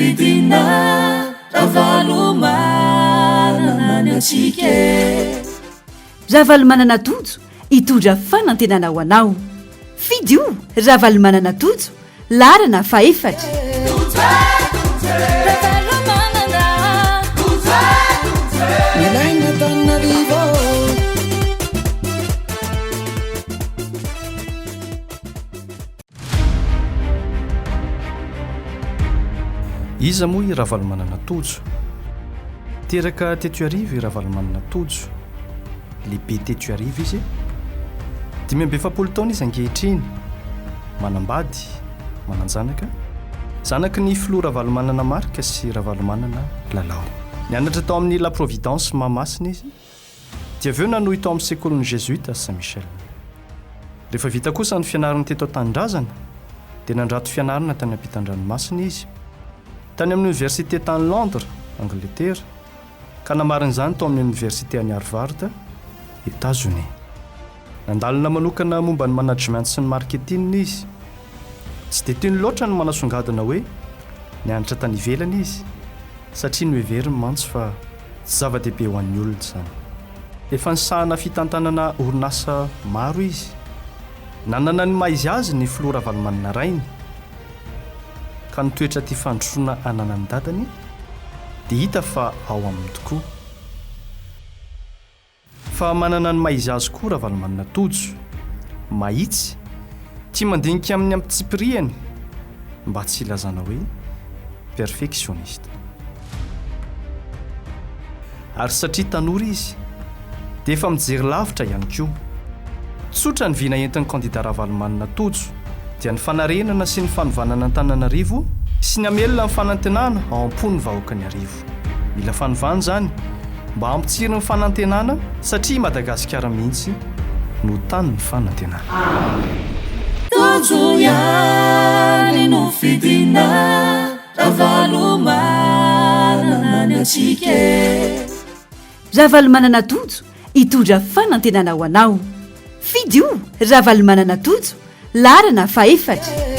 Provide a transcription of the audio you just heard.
fidina Ravalomanana ny antsika e. Ravalomanana Tojo hitondra fanantenana ho anao. Fidio Ravalomanana Tojo, laharana fahefatra. Ilaina Antananarivo. Iza moa i Ravalomanana Tojo? Teraka teto Iarivo i Ravalomanana Tojo. Lehibe teto Iarivo izy. 45 taona izy ankehitriny. Manambady, manan-janaka. Zanaky ny filoha Ravalomanana Marc sy Ravalomanana Lalao. Nianatra tao amin'ny La Providence Mahamasina izy. Dia avy eo nanohy tao amin'ny sekolin'ny Jesuites Saint Michel. Rehefa vita kosa ny fianarany teto an-tanindrazana, dia nandrato fianarana tany ampitan-dranomasina izy, tany amin'ny oniversite tany Londres, Angletera, ka namarina izany tao amin'ny oniversite any Harvard, Etazonia. Nandalina manokana momba ny management sy ny marketing izy. Tsy dia tiany loatra ny manasongadina hoe nianatra tany ivelany izy, satria noheveriny mantsy fa tsy zava-dehibe ho an'ny olona izany. Efa nisahana fitantanana orinasa maro izy. Nanana ny maha izy azy ny filoha Ravalomanana rainy, ka ny toetra tia fandrosoana ananan'ny dadany dia hita fa ao aminy tokoa. Fa manana ny maha izy azy koa Ravalomanana Tojo. Mahitsy, tia mandinika amin'ny ampitsipirihany, mba tsy hilazana hoe perfectionniste. Ary satria tanora izy, dia efa mijery lavitra ihany koa. Tsotra ny vina entin'ny kandida Ravalomanana Tojo, dia ny fanarenana sy ny fanovana an'Antananarivo sy ny hamelona ny fanantenana ao am-pon'ny vahoakan'Iarivo. Mila fanovana izany mba hampitsiry ny fanantenana satria i Madagasikara mihitsy no tanin'ny fanantenana. Tojo ihany no fidina Ravalomanana ny antsika e. Ravalomanana Tojo hitondra fanantenana ho anao. Fidio Ravalomanana Tojo, laharana fahefatra.